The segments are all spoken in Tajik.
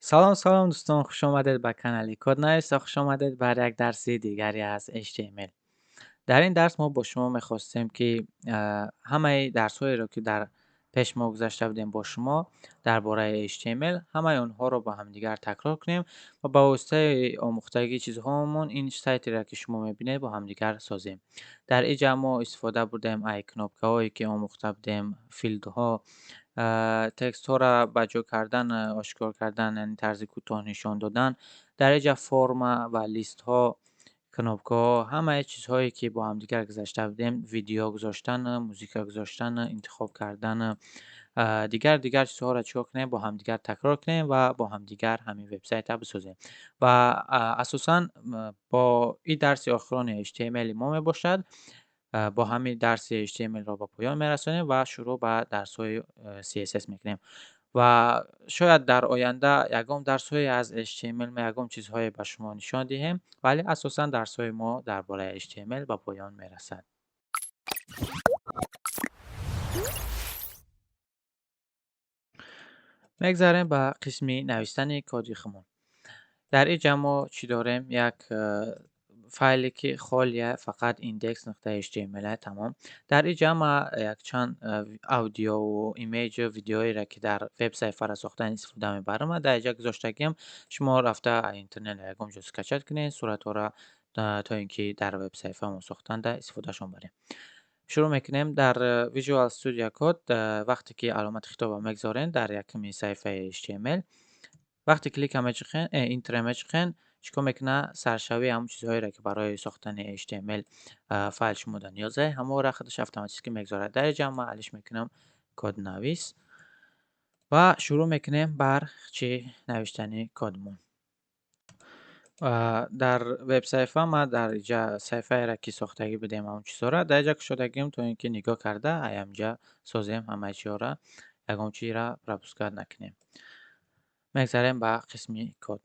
Салом, салом дӯстон, хуш омадед ба канали Коднавис ва хуш омадед бар як дарси дигаре аз HTML. Дар ин дарс мо бо шумо мехостем, ки ҳамаи дарсҳоеро, ки дар пеш мо гузашта будем бо шумо дар бораи HTML, ҳамаи онҳоро ба ҳамдигар такрор кунем ва ба воситаи омӯхтагии чизҳоамон ин сайтеро, ки шумо мебинед, бо ҳамдигар созем. Дар ин ҷа мо истифода бурдем ай кнопкаҳое, ки омӯхта будем, филдҳо, текстҳоро ба ҷо кардан, ошкор кардан, яъне тарзи кӯтоҳ нишон додан. Дар ин ҷа форма ва листҳо, кнопкаҳо, ҳамаи чизҳое, ки бо ҳамдигар гузашта будем, видео гузоштан, музика гузоштан, интихоб кардан, дигар чизҳоро чикор кунем, бо ҳамдигар такрор кунем ва бо ҳамдигар ҳамин вебсайтро бисозем. Ва асосан бо ин дарси охирони HTML мо мебошад. Бо ҳамин дарси HTML-ро ба поён мерасонем ва шурӯъ ба дарсҳои CSS мекунем. Ва шояд дар оянда ягон дарсҳое аз HTML ма ягон чизҳое ба шумо нишон диҳем, вале асосан дарсҳои мо дар бораи HTML ба поён мерасад. Мегзарем ба қисми навиштани коди худмон. Дар ин ҷа мо чӣ дорем? Як файле, ки холия, фақат index нуқта HTML, тамом. Дар ин ҷа ма якчанд аудиову имейҷу видеоеро, ки дар веб саҳифаро сохтан истифода мебарам, дар ин ҷа гузоштагиам. Шумо рафта интернет ягон ҷо скачать кунед суратҳоро, то ин ки дар веб саҳифаамон сохтанда истифодашон барем. Шурӯъ мекунем дар Visual Studio Code. Вақте ки аломати хитобро мегзорем дар якуми саҳифаи HTML, вақте клика мечиқен, Enter мечиқен, чикор мекунад? Саршавии ҳамон чизҳоеро, ки барои сохтани HTML файл шумо дар ниёз ае, ҳамонро худаш автоматически мегзорад. Дар ин ҷа ман алиш мекунам коднавис ва шурӯъ мекунем бар чӣ? Навиштани кодмон. Дар веб-саҳифа ман дар инҷа саҳифаеро, ки сохтагӣ будем, ҳамон чизҳоро дар инҷа кушодагим, то ин ки нигоҳ карда аямҷа созем ҳамаи чизҳоро, ягон чизро пропускать накунем. Мегзарем ба қисми код.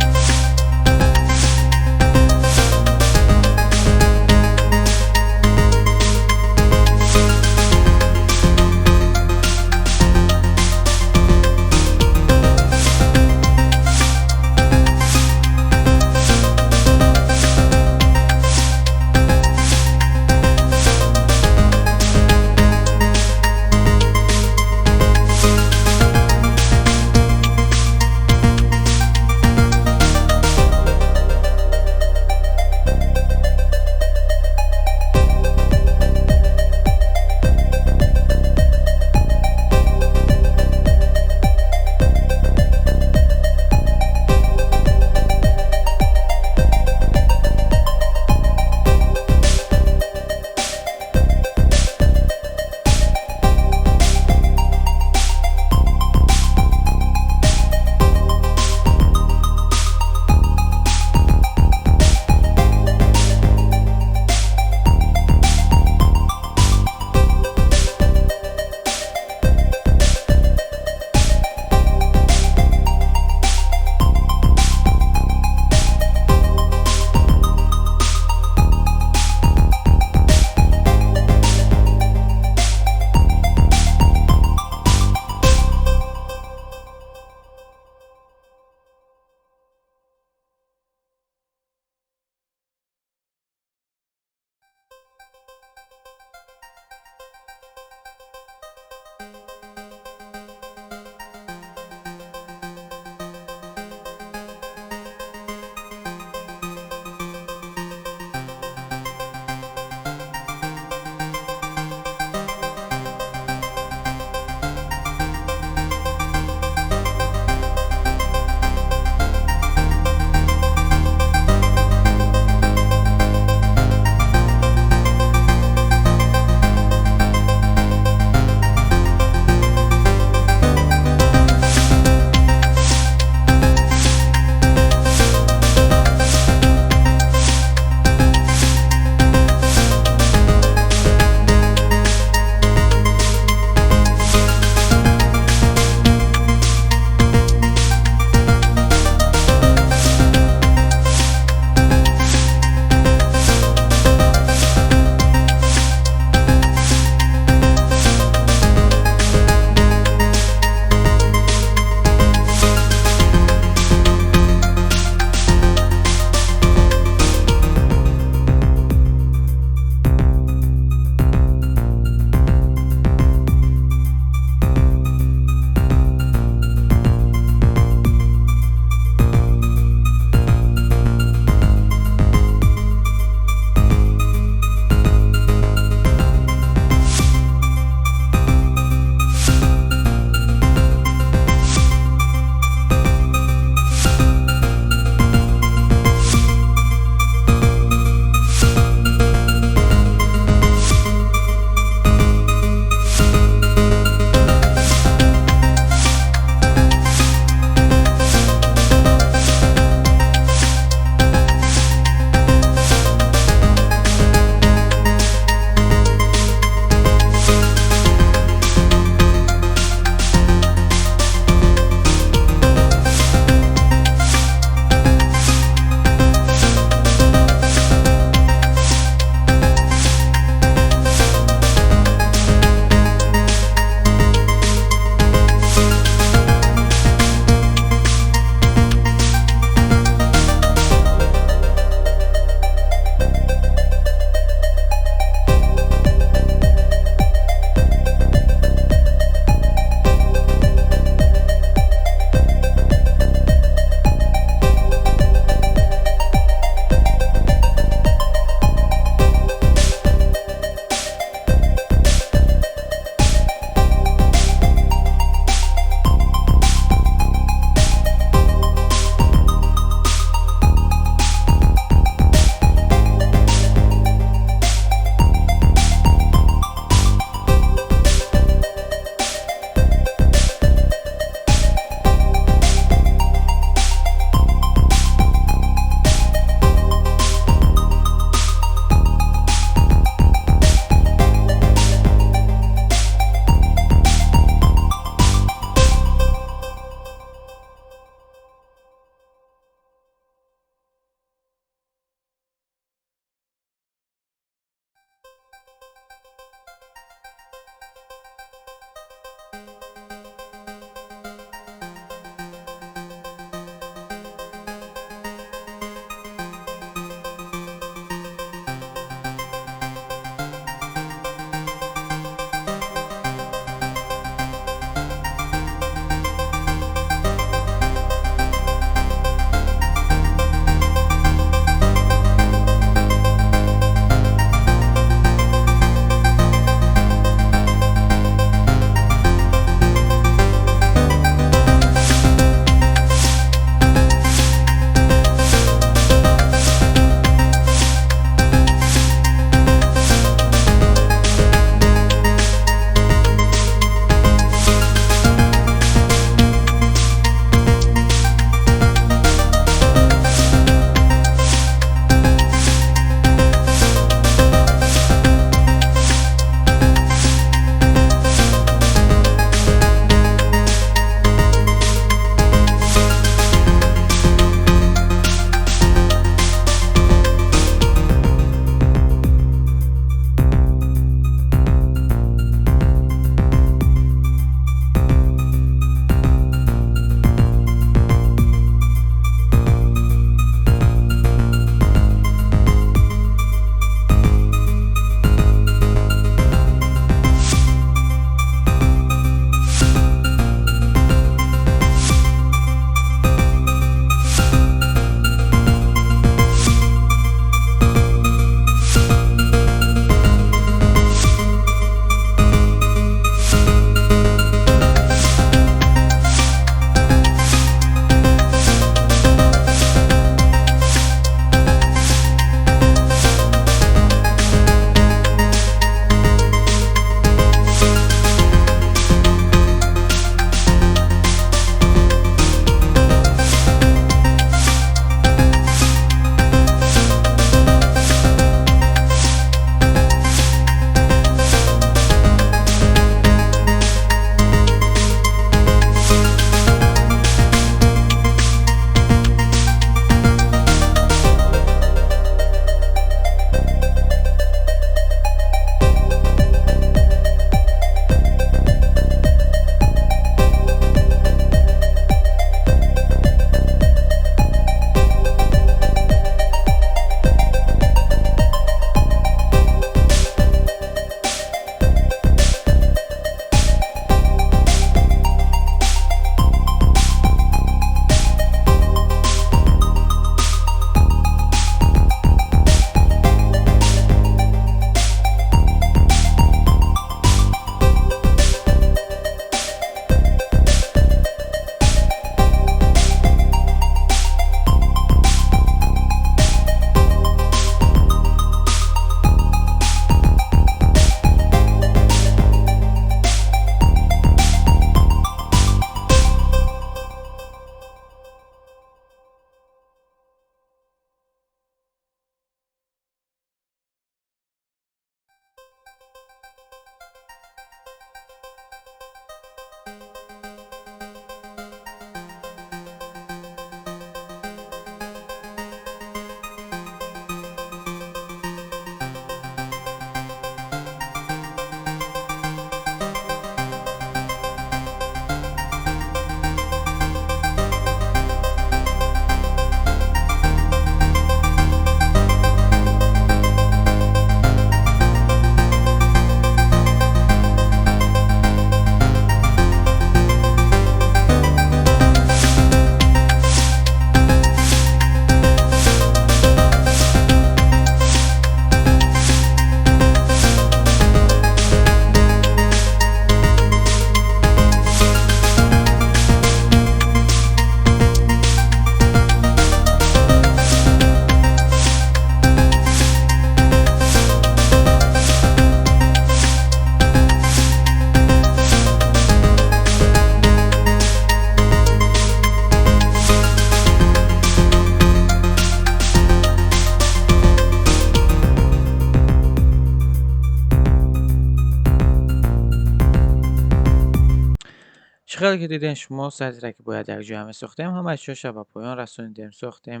Чӣ хеле ки дидем, шумо сайтере ки бояд якҷоя месохтем, ҳамаи чизҳоша ба поён расонидем, сохтем.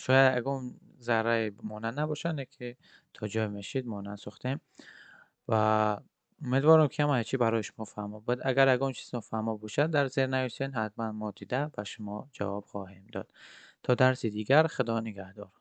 Шояд ягон заррае монанд набошад, не ки то ҷое мешид монанд сохтем ва умедворам, ки ҳамаи чиз барои шумо фаҳмо буд. Агар ягон чиз нофаҳмо бошад, дар зер нависед, ҳатман мо дида ба шумо ҷавоб хоҳем дод. То дарси дигар, Худо нигаҳдор.